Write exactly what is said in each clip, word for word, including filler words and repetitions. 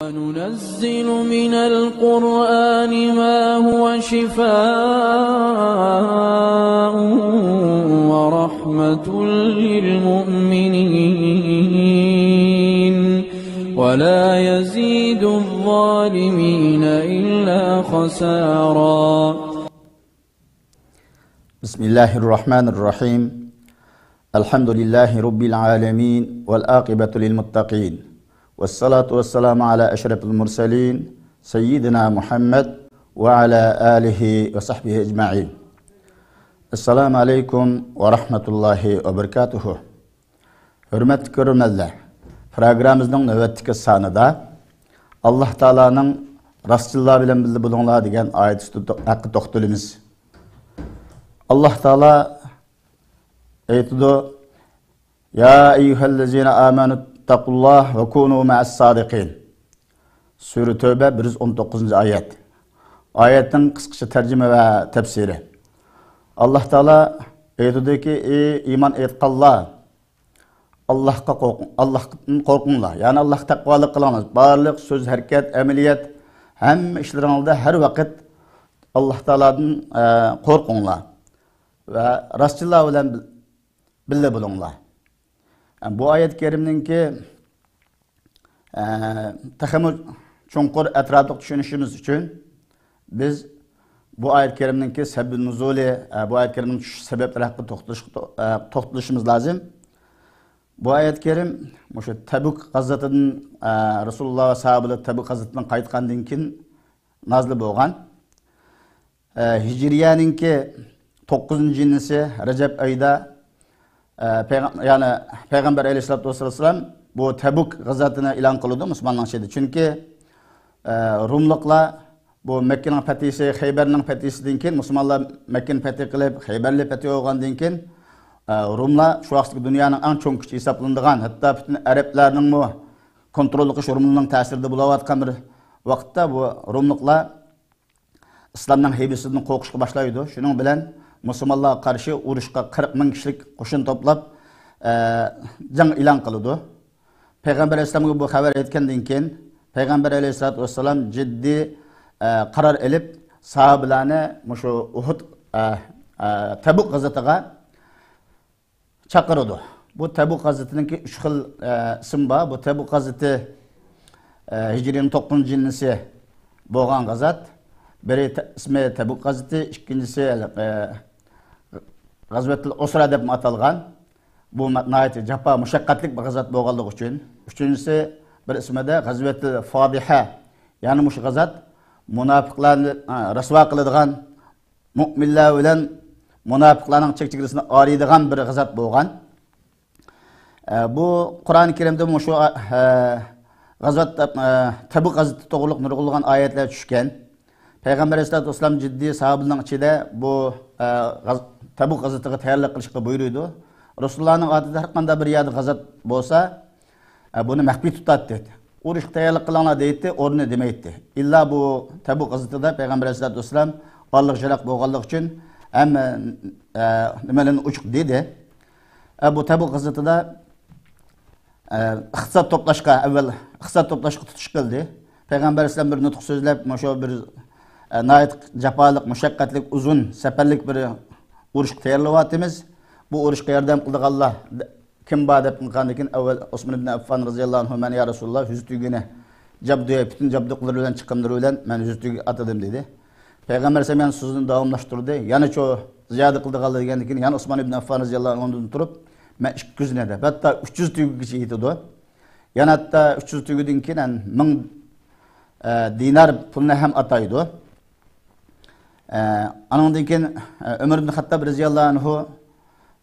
وننزل من القرآن ما هو شفاء ورحمة للمؤمنين ولا يزيد الظالمين إلا خسارا. بسم الله الرحمن الرحيم. الحمد لله رب العالمين والعاقبة للمتقين والصلاة والسلام على أشرف المرسلين سيدنا محمد وعلى آله وصحبه أجمعين. السلام عليكم ورحمة الله وبركاته. ھۆرمەتلىك كۆرۈرمەنلەر، پروگراممىمىزنىڭ نۆۋەتتىكى سانىدا ئاللاھ تائالانىڭ «راستچىللار بىلەن بىللە بولۇڭلار» دېگەن ئايىتى ھەققىدە توختىلىمىز. ئاللاھ تائالا ئېيتىدۇ، يا أيها الذين آمنوا اتقوا الله وكونوا مع الصادقين. سۈرە تەۋبە، بىر يۈز ئون توققۇزىنچى ئايەت. ئايەتنىڭ قىسقىچە تەرجىمە ۋە تەپسىرى. ئاللاھ تائالا ئېيتىدۇكى، ئى ئىمان ئېيتقانلار، ئاللاھقا قورقۇڭ، ئاللاھتىن قورقۇڭلار. يەنى ئاللاھقا تەقۋالىق قىلىڭلار. بارلىق سۆز، ھەرىكەت، ئەمەلىيەت، ھەممە ئىشلىرىڭلاردا ھەر ۋاقىت ئاللاھ تائالادىن، ئە، قورقۇڭلار. ۋە راستچىللار بىلەن بىل-، بىللە بولۇڭلار. بۇ ئايەت كەرىمنىڭكى، ئە، تېخىمۇ چوڭقۇر، ئەتراپلىق چۈشىنىشىمىز ئۈچۈن بىز بۇ ئايەت كەرىمنىڭكى سەبەبى نۇزۇلى، ئە، بۇ ئايەت كەرىمنىڭ چۈشۈش سەۋەبلىرى ھەققىدە توختىلىش-، ئە، توختىلىشىمىز لازىم. بۇ ئايەت كەرىم مۇشۇ تەبۇك غازاتىدىن، ئە، رەسۇلۇللاھ ۋە ساھابىلەر تەبۇك غازاتىدىن قايتقاندىن كېيىن نازىل بولغان. ئە، ھىجرىيەنىڭكى توققۇزىنچى يىلنىسى رەجەب ئايدا، ئە، پەيغەم-، يەنى پەيغەمبەر ئەلەيھىسسالاتۇ ۋەسسالام بۇ تەبۇك غازاتىنى ئېلان قىلىدۇ مۇسۇلمانلارنىڭ ئىچىدە. چۈنكى، ئە، روملۇقلار بۇ مەككىنىڭ پەتھىسى، خەيبەرنىڭ پەتھىسىدىن كېيىن، مۇسۇلمانلار مەككىنى پەتھى قىلىپ، خەيبەرنى پەتھى بولغاندىن كېيىن، ئە، روملار شۇ ۋاقىتتىكى دۇنيانىڭ ئەڭ چوڭ كۈچى ھېسابلىنىدىغان، ھەتتا پۈتۈن ئەرەبلەرنىڭمۇ كونتروللۇقى شۇ روملارنىڭ تەسىرىدە بولۇۋاتقان بىر ۋاقىتتا، بۇ روملۇقلار ئىسلامنىڭ ھەيۋىسىدىن قورقۇشقا باشلايدۇ. شۇنىڭ بىلەن مۇسۇلمانلارغا قارشى ئۇرۇشقا قىرىق مىڭ كىشىلىك قوشۇن توپلاپ، ئە، جەڭ ئېلان قىلىدۇ. پەيغەمبەر ئەلەيھىسسالامغا بۇ خەۋەر يەتكەندىن كېيىن، پەيغەمبەر ئەلەيھىسسالاتۇ ۋەسسالام جىددىي، ئە، قارار ئېلىپ، ساھابىلەرنى مۇشۇ ئۇھۇد، ئە، ئە، تەبۇك غازىتىغا چاقىرىدۇ. بۇ تەبۇك غازىتىنىڭكى ئۈچ خىل، ئە، ئىسمى بار. بۇ تەبۇك غازىتى، ئە، ھىجرىينىڭ توققۇزىنچى يىلنىسى بولغان غازات. بىرى تە-، ئىسمى تەبۇك غازىتى، ئىككىنچىسى، ئە، غەزۋەتۇل ئۇسرا دەپمۇ ئاتالغان. بۇ ما-، ناھايىتى جاپا، مۇشەققەتلىك بىر غازات بولغانلىقى ئۈچۈن. ئۈچىنچىسى، بىر ئىسمىدە غەزۋەتۇل فادىھە. يەنى مۇشۇ غازات مۇناپىقلارنى، ئە، رەسۋا قىلىدىغان، مۆمىنلەر بىلەن مۇناپىقلارنىڭ چەك-چېگرىسىنى ئايرىيدىغان بىر غازات بولغان. ئە، بۇ قۇرئان كەرىمدە مۇشۇ، ئە، غازۋات، ئە، تەبۇك غازىتى توغرۇلۇق نۇرغۇنلىغان ئايەتلەر چۈشكەن. پەيغەمبەر ئەلەيھىسسالاتۇ ۋەسسالام جىددىي ساھابىلەرنىڭ ئىچىدە بۇ، ئە، غاز-، تەبۇك غازىتىغا تەييارلىق قىلىشقا بۇيرۇيدۇ. رەسۇلۇللانىڭ ئادىتى ھەر قانداق بىر يەردە غازات بولسا، ئە، بۇنى مەخپىي تۇتاتتى. ئۇرۇشقا تەييارلىق قىلىڭلار دەيتتى، ئورنىنى دېمەيتتى. ئىللا بۇ تەبۇك غازىتىدا پەيغەمبەر ئەلەيھىسسالاتۇ ۋەسسالام ئارىلىق يىراق بولغانلىقى ئۈچۈن ھەممە، ئە، نېمىلەرنى ئوچۇق دېدى. ئە، بۇ تەبۇك غازىتىدا، ئە، ئىقتىساد توپلاشقا، ئەۋۋەل ئىقتىساد توپلاشقا تۇتۇش قىلدى. پەيغەمبەر ئەلەيھىسسالام بىر نۇتۇق سۆزلەپ، مۇشۇ بىر، ئە، ناھايىتى جاپالىق، مۇشەققەتلىك، ئۇزۇن سەپەرلىك بىر ئۇرۇشقا تەييارلىۋاتىمىز. بۇ ئۇرۇشقا ياردەم قىلىدىغانلار كىم بار دەپ قىلغاندىن كېيىن، ئەۋۋەل ئوسمان ئىبن ئەففان رەزىياللاھۇ ئەنھۇ، مەن يا رەسۇلاللا، ھۆززە تۈگىنى، جابدۇ، پۈتۈن جابدۇقلىرى بىلەن، چىقىملىرى بىلەن مەن ھۆززە تۈگىگە ئاتىدىم دېدى. پەيغەمبەر ئەلەيھىسسالام يەنە سۆزىنى داۋاملاشتۇردى. يەنە شۇ زىيادە قىلىدىغانلار دېگەندىن كېيىن، يەنە ئوسمان ئىبن ئەففان رەزىياللاھۇ ئەنھۇدىن تۇرۇپ، مەن ئىككى يۈز نەدە، ھەتتا ئۈچ يۈز تۈگىگىچە يېتىدۇ. يەنە ھەتتا ئۈچ يۈز تۈگىدىن كېيىن مىڭ، ئە، دىنار پۇلنى ھەم ئاتايدۇ. ئە، ئانىڭدىن كېيىن، ئە، ئۆمەر ئىبن خەتتاب رەزىياللاھۇ ئەنھۇ،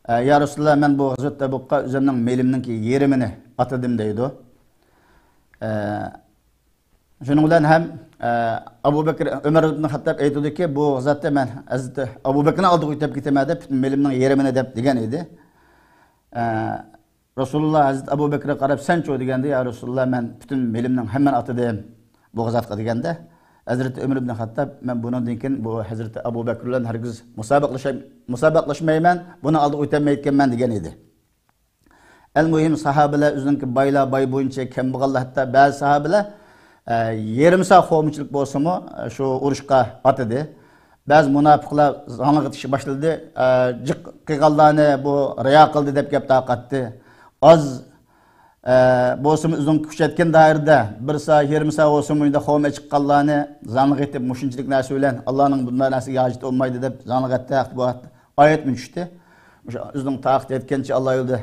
ئە، يا رەسۇلاللا، مەن بۇ غەزۋەت تەبۇكقا ئۆزۈمنىڭ مېلىمنىڭكى يېرىمىنى ئاتىدىم دەيدۇ. ئە، شۇنىڭ بىلەن ھەم، ئە، ئەبۇ بەكرى، ئۆمەر ئىبن خەتتاب ئېيتىدۇكى، بۇ غەزۋەتتە مەن ھەزرىتى ئەبۇ بەكرىنىڭ ئالدىغا ئۆتۈپ كېتىمەن دەپ، پۈتۈن مېلىمنىڭ يېرىمىنى دەپ دېگەن ئىدى. ئە، رەسۇلۇللا ھەزرىتى ئەبۇ بەكرىگە قاراپ، سەنچۇ دېگەندە، يا رەسۇلۇللا، مەن پۈتۈن مېلىمنىڭ ھەممىنى ئاتىدىم بۇ غازاتقا دېگەندە، ھەزرىتى ئۆمەر ئىبن خەتتاب، مەن بۇنىڭدىن كېيىن بۇ ھەزرىتى ئەبۇ بەكرى بىلەن ھەرگىز مۇسابىقىلىشەي-، مۇسابىقىلەشمەيمەن، بۇنىڭ ئالدىغا ئۆتەلمەيدىكەنمەن دېگەن ئىدى. ئەلمۇھىم، ساھابىلەر ئۆزىنىڭكى بايلار باي بويىچە كەم بولغانلار، ھەتتا بەزى ساھابىلەر، ئە، يېرىم سائەت خورمىچىلىك بولسىمۇ، ئە، شۇ ئۇرۇشقا ئاتىدى. بەزى مۇناپىقلار زاڭلىق ئېتىشكە باشلىدى. ئە، جىق قىلغانلارنى بۇ رىيا قىلدى دەپ گەپ تارقاتتى. ئاز، ئە، بولسىمۇ ئۆزىنىڭ كۈچ يەتكەن دائىرىدە بىر سائەت، يېرىم سائەت بولسىمۇ مۇشۇنداق خورما ئېچىققانلارنى زاڭلىق ئېتىپ، مۇشۇنچىلىك نەرسە بىلەن ئاللانىڭ بۇنداق نەرسىگە ھاجىتى بولمايدۇ دەپ زاڭلىق ئەتتى. ۋاقتى بۇ ھەقتە ئايەتمۇ چۈشتى. مۇشۇ ئۆزىنىڭ تاقىتى يەتكەنچە ئاللا يولىدا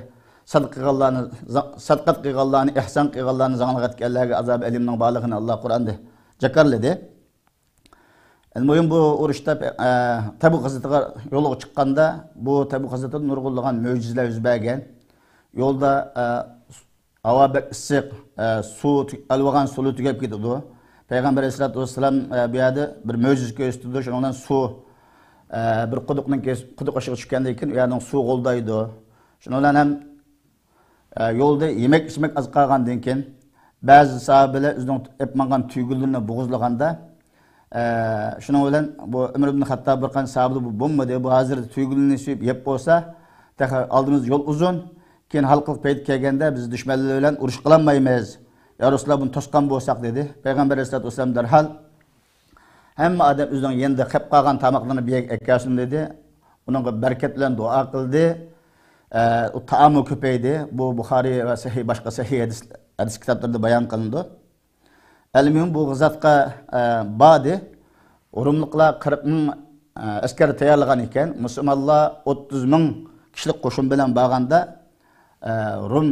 سەدىقە قىلغانلارنى، زا-، سەدىقەت قىلغانلارنى، ئېھسان قىلغانلارنى زاڭلىق ئەتكەنلەرگە ئازاب ئەلىمنىڭ بارلىقىنى ئاللا قۇرئاندا جاكارلىدى. ئەلمۇھىم، بۇ ئۇرۇشتا، ئە، تەبۇك غەزۋىتىغا يولغا چىققاندا، بۇ تەبۇك غەزۋىتىدە نۇرغۇنلىغان مۆجىزىلەر يۈز بەرگەن. يولدا، ئە، ھاۋا بەك ئىسسىق، ئە، سۇ تۈ-، ئەلۋاغان سۇلار تۈگەپ كېتىدۇ. پەيغەمبەر ئەلەيھىسسالاتۇ ۋەسسالام، ئە، بۇ يەردە بىر مۆجىزە كۆرسىتىدۇ، شۇنىڭ بىلەن سۇ، ئە، بىر قۇدۇقنىڭ كېس-، قۇدۇق ئىشىغا چۈشكەندىن كېيىن، ئۇ يەرنىڭ سۇ غولدايدۇ. شۇنىڭ بىلەن ھەم ئە، يولدا يېمەك ئىچمەك ئاز قالغاندىن كېيىن، بەزى ساھابىلەر ئۆزىنىڭ ئېلىپ ماڭغان تۈگىلىرىنى بوغۇزلىغاندا، ئە، شۇنىڭ بىلەن بۇ ئۆمەر ئىبن خەتتاب بىر قانچە ساھابىلەر، بۇ بولمىدى، بۇ ھازىر تۈگىلىرىنى سۆيۈپ يەپ بولسا، تېخى ئالدىمىزدا يول ئۇزۇن، كېيىن ھالقىلىق پەيت كەلگەندە بىز دۈشمەنلەر بىلەن ئۇرۇش قىلالمايمىز. يا رەسۇلاللا، بۇنى توسقان بولساق، دېدى. پەيغەمبەر ئەلەيھىسسالاتۇ ۋەسسالام دەرھال ھەممە ئادەم ئۆزىنىڭ يېنىدا قېلىپ قالغان تاماقلىرىنى بۇ يەرگە ئەكەلسۇن دېدى. ئۇنىڭغا بەرىكەت بىلەن دۇئا قىلدى. ئە، ئۇ تائاممۇ كۆپەيدى. بۇ بۇخارىي ۋە سەھىھ، باشقا سەھىھ ھەدىس، ھەدىس كىتابلىرىدا بايان قىلىنىدۇ. ئەلمۇھىم، بۇ غىزاتقا، ئە، باردى. روملۇقلار قىرىق مىڭ، ئە، ئەسكەر تەييارلىغان ئىكەن. مۇسۇلمانلار ئوتتۇز مىڭ كىشىلىك قوشۇن بىلەن بارغاندا، ئە، روم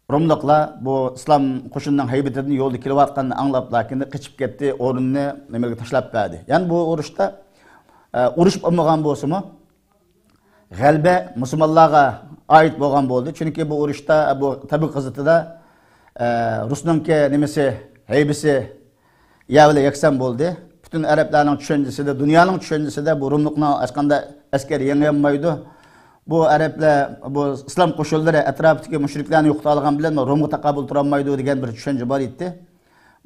روملۇقلار بۇ ئىسلام قوشۇنىنىڭ ھەيبىتىدىن يولدا كېلىۋاتقاننى ئاڭلاپ، لېكىن قېچىپ كەتتى، ئورنىنى نېمىگە تاشلاپ بەردى. يەنى بۇ ئۇرۇشتا، ئە، ئۇرۇش بولمىغان بولسىمۇ، غەلىبە مۇسۇلمانلارغا ئائىت بولغان بولدى. چۈنكى بۇ ئۇرۇشتا، بۇ تەبۇك غەزۋىتىدە، ئە، رۇسنىڭكى نېمىسى، ھەيبىسى يەر بىلەن يەكسان بولدى. پۈتۈن ئەرەبلەرنىڭ چۈشەنچىسىدە، دۇنيانىڭ چۈشەنچىسىدە بۇ روملۇقنىڭ ھېچقانداق ئەسكەر يېڭىيالمايدۇ. بۇ ئەرەبلەر، بۇ ئىسلام قوشۇنلىرى ئەتراپىدىكى مۇشرىكلارنى يوقىتالىغان بىلەن رومغا تاقابىل تۇرالمايدۇ دېگەن بىر چۈشەنچە بار ئىدى.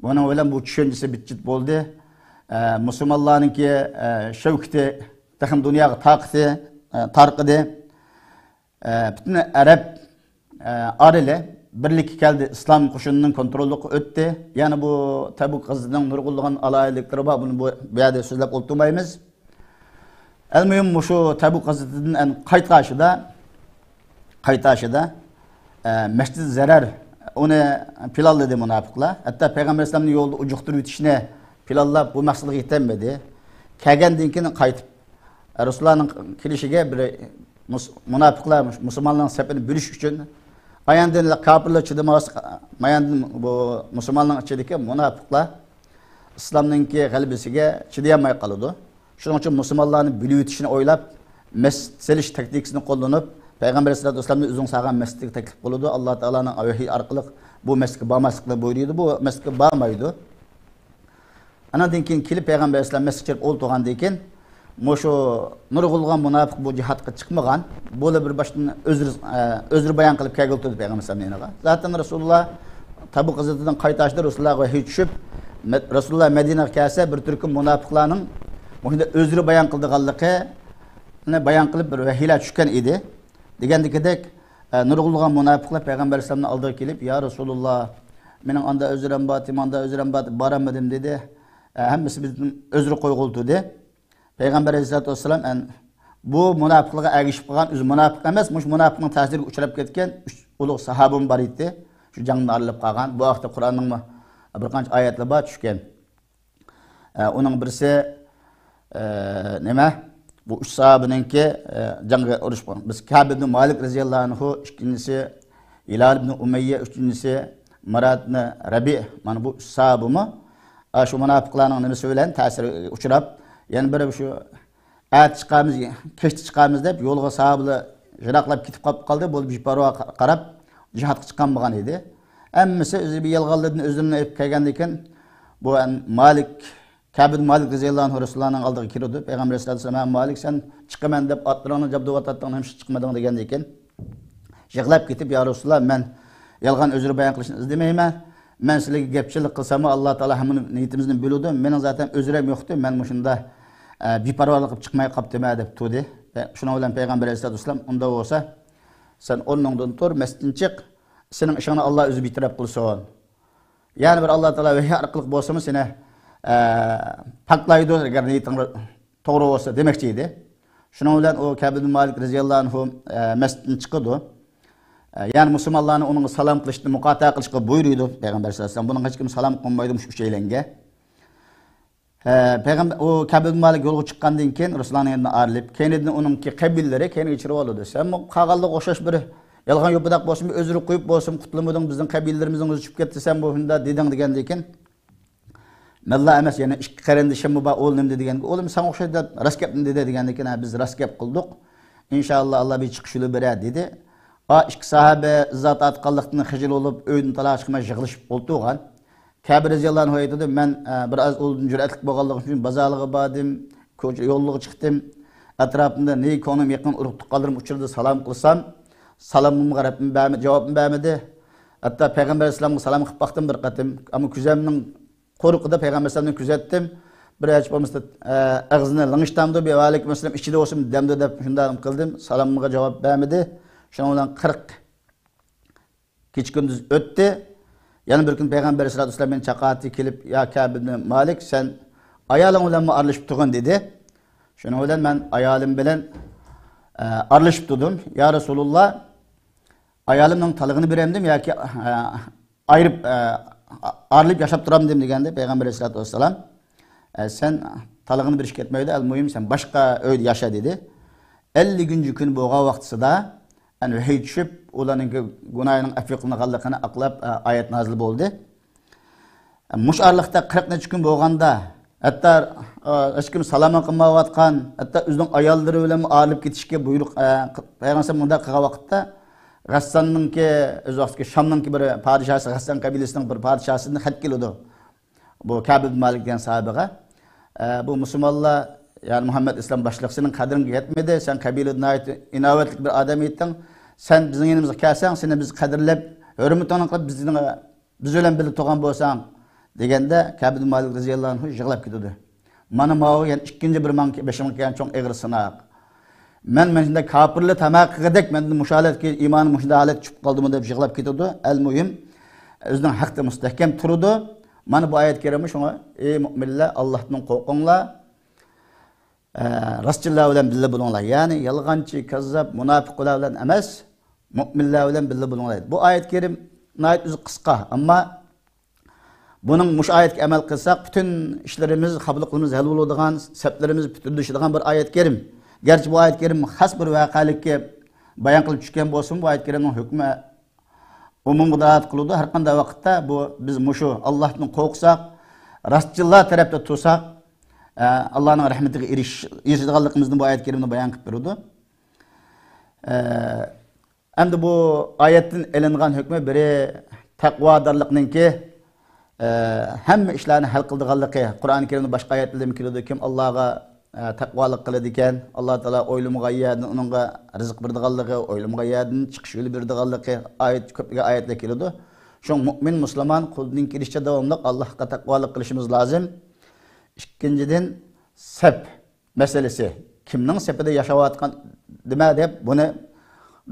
بۇنىڭ بىلەن بۇ چۈشەنچىسى بىت-چىت بولدى. ئە، مۇسۇلمانلارنىڭكى، ئە، شەۋكىتى تېخىمۇ دۇنياغا تارقىدى، ئە، تارقىدى. ئە، پۈتۈن ئەرەب، ئە، ئارىلى بىرلىككە كەلدى، ئىسلام قوشۇنىنىڭ كونتروللۇقىغا ئۆتتى. يەنە بۇ تەبۇك غەزۋىتىنىڭ نۇرغۇنلىغان ئالاھىدىلىكلىرى بار، بۇنى بۇ، بۇ يەردە سۆزلەپ ئولتۇرمايمىز. ئەلمۇھىم، مۇشۇ تەبۇك غەزۋىتىدىن ئەن-، قايتقاچىدا، قايتاشىدا، ئە، مەسچىدى زىرار، ئۇنى پىلانلىدى مۇناپىقلار. ھەتتا پەيغەمبەر ئەلەيھىسسالامنى يولدا ئۇجۇقتۇرۇۋېتىشنى پىلانلاپ، بۇ مەقسەتكە يېتەلمىدى. كەلگەندىن كېيىن قايتىپ، رەسۇلۇللانىڭ كېلىشىگە بىر مۇس-، مۇناپىقلار مۇس-، مۇسۇلمانلارنىڭ سېپىنى بۆلۈش ئۈچۈن، ئاياندىن كاپىرلار چىدىماس، ماياندىن بۇ مۇسۇلمانلارنىڭ ئىچىدىكى مۇناپىقلار ئىسلامنىڭكى غەلىبىسىگە چىدىيالماي قالىدۇ. شۇنىڭ ئۈچۈن مۇسۇلمانلارنى بۆلۈۋېتىشنى ئويلاپ، مەسچىت سېلىش تاكتىكىسىنى قوللىنىپ، پەيغەمبەر ئەلەيھىسسالاتۇ ۋەسسالامنى ئۆزىنىڭ سالغان مەسچىتىگە تەكلىپ قىلىدۇ. ئاللا تائالانىڭ ۋەھىي ئارقىلىق بۇ مەسچىتكە بارماسلىقنى بۇيرۇيدۇ. بۇ مەسچىتكە بارمايدۇ. ئانىڭدىن كېيىن كېلىپ پەيغەمبەر ئەلەيھىسسالام مەسچىتكە كىرىپ ئولتۇرغاندىن كېيىن، مۇشۇ نۇرغۇنلىغان مۇناپىق بۇ جىھادقا چىقمىغان، بۇلار بىر باشتىن ئۆزرى، ئە، ئۆزرى بايان قىلىپ كەلگىلى تۇردى پەيغەمبەر ئەلەيھىسسالامنىڭ يېنىغا. زاتەن رەسۇلۇللا تەبۇك غەزۋىتىدىن قايتاشتا رەسۇلۇللاغا ۋەھىي چۈشۈپ، مە-، رەسۇلۇللا مەدىنىگە كەلسە، بىر تۈركۈم مۇناپىقلارنىڭ مۇشۇنداق ئۆزرە بايان قىلىدىغانلىقىنى بايان قىلىپ، بىر ۋەھىيلەر چۈشكەن ئىدى. دېگەندىكىدەك، ئە، نۇرغۇنلىغان مۇناپىقلار پەيغەمبەر ئەلەيھىسسالامنىڭ ئالدىغا كېلىپ، يا رەسۇلۇللا، مېنىڭ ئاندا ئۆزرەم بار، ماندا ئۆزرەم بار، بارالمىدىم، دېدى. ئە، ھەممىسى بىزدىن ئۆزرە قويغىلى تۇردى. پەيغەمبەر ئەلەيھىسسالاتۇ ۋەسسالام، ئەن-، بۇ مۇناپىقلىققا ئەگىشىپ قالغان، ئۆزى مۇناپىق ئەمەس، مۇشۇ مۇناپىقنىڭ تەسىرىگە ئۇچراپ كەتكەن ئۈچ ئۇلۇغ ساھابىمۇ بار ئىدى. شۇ جەڭدىن ئايرىلىپ قالغان. بۇ ھەقتە قۇرئاننىڭمۇ بىر قانچە ئايەتلىرى بار چۈشكەن. ئە، ئۇنىڭ بىرسى، ئە، نېمە؟ بۇ ئۈچ ساھابىنىڭكى، ئە، جەڭگە ئۇرۇش بولغان. بىرسى كەب ئىبنى مالىك رەزىياللاھۇ ئەنھۇ، ئىككىنچىسى ھىلال ئىبنى ئۇمەييە، ئۈچىنچىسى مۇراد ئىبنى رەبىئ. مانا بۇ ئۈچ ساھابىمۇ، ئە، شۇ مۇناپىقلارنىڭ نېمىسى بىلەن تەسىرىگە ئۇچراپ، يەنە بىرى شۇ ئەتە چىقارمىز، كەچتە چىقارمىز دەپ يولغا ساھابىلەر يىراقلاپ كېتىپ قاپ قالدى. بۇ بىپەرۋا قاراپ جىھادقا چىقالمىغان ئىدى. ھەممىسى ئۆزى بىر يالغانلىرىدىن ئۆزلىرىنى ئېلىپ كەلگەندىن كېيىن، بۇ ئەن-، مالىك، كەب ئىبنى مالىك رەزىياللاھۇ ئەنھۇ رەسۇلۇللانىڭ ئالدىغا كېلىدۇ. پەيغەمبەر ئەلەيھىسسالاتۇ ۋەسسالام، ھە مالىك، سەن چىقىمەن دەپ ئاتلىرىڭنى جابدۇرۇۋاتاتتىڭ، نېمىشقا چىقمىدىڭ؟ دېگەندىن كېيىن، يىغلاپ كېتىپ، يا رەسۇلۇللا، مەن يالغان ئۆزرە بايان قىلىشنى ئىزدىمەيمەن. مەن سىلەرگە گەپچىلىك قىلساممۇ، ئاللا تائالا ھەممىنى نىيىتىمىزنى بىلىدۇ. مېنىڭ زاتەن ئۆزرەم يوقتى. مەن مۇشۇنداق، ئە، بىپەرۋالىق قىلىپ چىقماي قاپتىمەن دەپ تۇردى. شۇنىڭ بىلەن پەيغەمبەر ئەلەيھىسسالاتۇ ۋەسسالام، ئۇنداق بولسا، سەن ئورنۇڭدىن تۇر، مەسچىتتىن چىق، سېنىڭ ئىشىڭنى ئاللا ئۆزى بىتەرەپ قىلسۇن. يەنە بىر ئاللا تائالا ۋەھىي ئارقىلىق بولسىمۇ سېنى، ئە، پاكلايدۇ، ئەگەر نىيىتىڭ توغرا بولسا دېمەكچى ئىدى. شۇنىڭ بىلەن ئۇ كەب ئىبن مالىك رەزىياللاھۇ ئەنھۇ، ئە، مەسچىتتىن چىقىدۇ. ئە، يەنى مۇسۇلمانلارنى ئۇنىڭغا سالام قىلىشتىن مۇقاتىئە قىلىشقا بۇيرۇيدۇ پەيغەمبەر سەللەللاھۇ ئەلەيھى ۋەسەللەم. بۇنىڭغا ھېچكىم سالام قىلمايدۇ مۇشۇ ئۈچەيلەنگە. ھە، پەيغەمبەر، ئۇ كەب ئىبن مالىك يولغا چىققاندىن كېيىن رۇسۇللارنىڭ يېنىدىن ئايرىلىپ، كەينىدىن ئۇنىڭكى قەبىلىلىرى كەينىگە چىرىۋالىدۇ. سەنمۇ قالغانلارغا ئوخشاش بىر يالغان يوپىداق بولسىمۇ، ئۆزرە قويۇپ بولسىمۇ قۇتۇلمىدىڭ، بىزنىڭ قەبىلىلىرىمىزنىڭ ئۆزى چۈشۈپ كەتتى، سەن بۇ ھۇنداق دېدىڭ دېگەندىن كېيىن، مەنلا ئەمەس، يەنە ئىككى قېرىندىشىممۇ بار، ئۇ نېمە دېدى دېگەنگە، ئۇلار ساڭا ئوخشايدۇ دەپ راست گەپنى دېدى دېگەندىن كېيىن، ھە، بىز راست گەپ قىلدۇق. ئىنشائاللا، ئاللا بىر چىقىش يولى بېرەر دېدى. ئا، ئىككى ساھابە ئىزا تارتقانلىقتىن خىجىل بولۇپ، ئۆيدىن تالاش قىلماي يىغلىشىپ ئولتۇرغان. كەبى رەزىياللاھۇ ئەنھۇ ئېيتىدۇ، مەن، ئە، بىر ئاز ئۇلدىن جۈرئەتلىك بولغانلىقىم ئۈچۈن بازارلارغا باردىم، كوچا يوللىرىغا چىقتىم. ئەتراپىمدا نى كۆڭلۈم يېقىن ئۇرۇق تۇغقانلىرىم ئۇچرىدى، سالام قىلسام، سالامىمغا رەببىم بەرمە-، جاۋابنى بەرمىدى. ھەتتا پەيغەمبەر ئەلەيھىسسالامغا سالام قىلىپ باقتىم بىر قېتىم. ئەمما كۆزۈمنىڭ قورۇقىدا پەيغەمبەر ئەلەيھىسسالامنى كۆزەتتىم. بىر ھېچ بولمىسا، ئە، ئېغىزىنى لىڭشىتامدۇ، بىر ۋەئەلەيكۇم ئەسسالام ئىچىدە بولسۇن دەمدۇ دەپ شۇنداق قىلدىم. سالامىمغا جاۋاب بەرمىدى. شۇنىڭ بىلەن قىرىق كېچە كۈندۈز ئۆتتى. يەنە بىر كۈنى پەيغەمبەر ئەلەيھىسسالاتۇ ۋەسسالام مېنى چاقىرتتى كېلىپ، يا كەب ئىبنى مالىك، سەن ئايالىڭ بىلەنمۇ ئارىلىشىپ تۇرغىن دېدى. شۇنىڭ بىلەن مەن ئايالىم بىلەن، ئە، ئارىلىشىپ تۇردۇم. يا رەسۇلۇللا، ئايالىمنىڭ تالىقىنى بېرەمدىم ياكى، ئە، ئايرىپ، ئە، ئارىلىپ ياشاپ تۇرامدىم دېگەندە پەيغەمبەر ئەلەيھىسسالاتۇ ۋەسسالام، ئە، سەن تالىقىنى بېرىشكە كەتمەيدۇ، ئەل مۇھىم سەن باشقا ئۆيدە ياشا دېدى. ئەللىكىنچى كۈن بولغان ۋاقتىسىدا، يەنى ۋەھىي چۈشۈپ، ئۇلارنىڭكى گۇناھىنىڭ ئەپۇ قىلىنغانلىقىنى ئاقلاپ، ئە، ئايەت نازىل بولدى. مۇشۇ ئارىلىقتا قىرىق نەچچە كۈن بولغاندا، ھەتتا، ئە، ھېچكىم سالام قىلمايۋاتقان، ھەتتا ئۆزىنىڭ ئاياللىرى بىلەن ئايرىلىپ كېتىشكە بۇيرۇق، ئە، پەيغەمبەر مۇنداق قىلغان ۋاقىتتا، غەسساننىڭكى، ئۆز ۋاقتىدىكى شامنىڭكى بىر پادىشاھسى، غەسسان قەبىلىسىنىڭ بىر پادىشاھسىدىن خەت كېلىدۇ. بۇ كەب ئىبن مالىك دېگەن ساھابىغا، ئە، بۇ مۇسۇلمانلار، يەنى مۇھەممەد ئىسلام باشلىق سېنىڭ قەدرىڭگە يەتمىدى، سەن قەبىلىدە ناھايىتى ئىناۋەتلىك بىر ئادەم ئىدىڭ، سەن بىزنىڭ يېنىمىزغا كەلسەڭ، سېنى بىز قەدىرلەپ، ھۆرمىتىڭنى قىلىپ، بىزنىڭ، بىز بىلەن بىللە تۇرغان بولساڭ، دېگەندە، كەب ئىبن مالىك رەزىياللاھۇ ئەنھۇ يىغلاپ كېتىدۇ. مانا ماۋۇ يەنە ئىككىنچى بىر ماڭا، بېشىمغا كەلگەن چوڭ ئېغىر سىناق. مەن، مەن شۇنداق كاپىرلار تاماق قىلغۇدەك، مەندىن مۇشۇ ھالەتكە، ئىمانىم مۇشۇنداق ھالەتكە چۈشۈپ قالدىمۇ دەپ يىغلاپ كېتىدۇ. ئەل مۇھىم، ئۆزىنىڭ ھەقتە مۇستەھكەم تۇرىدۇ. مانا بۇ ئايەت كەرىمە شۇڭا، ئەي مۇئمىنلار، ئاللاھتىن قورقۇڭلار. ئە، راستچىللار بىلەن بىللە بولۇڭلار. يەنى يالغانچى، كاززاپ، مۇناپىقلار بىلەن ئەمەس، مۇئمىنلار بىلەن بىللە بولۇڭلار. بۇ ئايەت كەرىم ناھايىتى ئۆزى قىسقا، ئەمما بۇنىڭ، مۇشۇ ئايەتكە ئەمەل قىلساق، پۈتۈن ئىشلىرىمىز، خاپىلىقلىرىمىز ھەل بولىدىغان، سەپلىرىمىز پۈتۈنلىشىدىغان بىر ئايەت كەرىم. گەرچە بۇ ئايەت كەرىم خاس بىر ۋەقەلىككە بايان قىلىپ چۈشكەن بولسىمۇ، بۇ ئايەت كەرىمنىڭ ھۆكمى ئومۇمغا دالالەت قىلىدۇ. ھەر قانداق ۋاقىتتا بۇ، بىز مۇشۇ ئاللاھتىن قورقساق، راستچىللار تەرەپتە تۇرساق، ئە، ئاللانىڭ رەھمىتىگە ئېرىش-، ئېرىشىدىغانلىقىمىزنى بۇ ئايەت كەرىمدە بايان قىلىپ بېرىدۇ. ئە، ئەمدى بۇ ئايەتتىن ئېلىنغان ھۆكمى بىرى تەقۋادارلىقنىڭكى، ئە، ھەممە ئىشلارنى ھەل قىلىدىغانلىقى. قۇرئان كەرىمدە باشقا ئايەتلەردىمۇ كېلىدۇ، كىم ئاللاغا، ئە، تەقۋالىق قىلىدىكەن، ئاللا تائالا ئويلىمىغان يەردىن ئۇنىڭغا رىزىق بېرىدىغانلىقى، ئويلىمىغان يەردىن چىقىش يولى بېرىدىغانلىقى ئايەت، كۆپلىگەن ئايەتلەر كېلىدۇ. شۇڭا مۇئمىن، مۇسۇلمان قولىدىن كېلىشىچە داۋاملىق ئاللاھقا تەقۋالىق قىلىشىمىز لازىم. ئىككىنچىدىن، سەپ مەسىلىسى. كىمنىڭ سېپىدە ياشاۋاتقان دېمە دەپ، بۇنى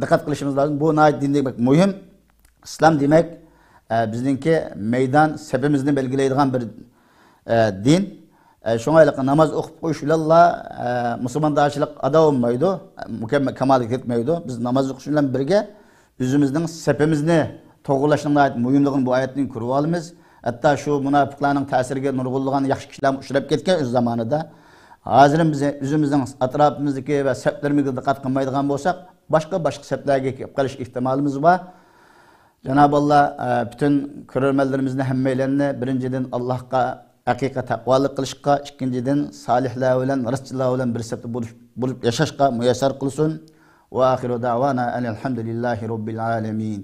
دىققەت قىلىشىمىز لازىم. بۇ ناھايىتى دىندىكى بەك مۇھىم. ئىسلام دېمەك، ئە، بىزنىڭكى مەيدان سېپىمىزنى بەلگىلەيدىغان بىر، ئە، دىن. ئە، شۇڭا ھېلىقى ناماز ئوقۇپ قويۇش بىلەنلا، ئە، مۇسۇلماندارچىلىق ئادا بولمايدۇ، مۇكەممەل كامالغا يەتمەيدۇ. بىز ناماز ئوقۇش بىلەن بىرگە ئۆزىمىزنىڭ سېپىمىزنى توغرىلاشنىڭ ناھايىتى مۇھىملىقىنى بۇ ئايەتتىن كۆرۈپ ئالىمىز. ھەتتا شۇ مۇناپىقلارنىڭ تەسىرىگە نۇرغۇنلىغان ياخشى كىشىلەرمۇ ئۇچراپ كەتكەن ئۆز زامانىدا. ھازىر بىز ئۆزىمىزنىڭ ئەتراپىمىزدىكى ۋە سەپلىرىمىزگە دىققەت قىلمايدىغان بولساق، باشقا، باشقا سەپلەرگە كېلىپ قېلىش ئېھتىمالىمىز بار. جانابى ئاللا، ئە، پۈتۈن كۆرۈرمەنلىرىمىزنى، ھەممەيلەننى بىرىنچىدىن، ئاللاھقا ھەقىقىي تەقۋالىق قىلىشقا، ئىككىنچىدىن، سالىھلار بىلەن، راستچىللار بىلەن بىر سەپتە بولۇش، بولۇپ ياشاشقا مۇيەسسەر قىلسۇن. ۋە ئاخىرۇ دەۋانا ئەنىل ھەمدۇلىللاھى رەببىل ئالەمىن.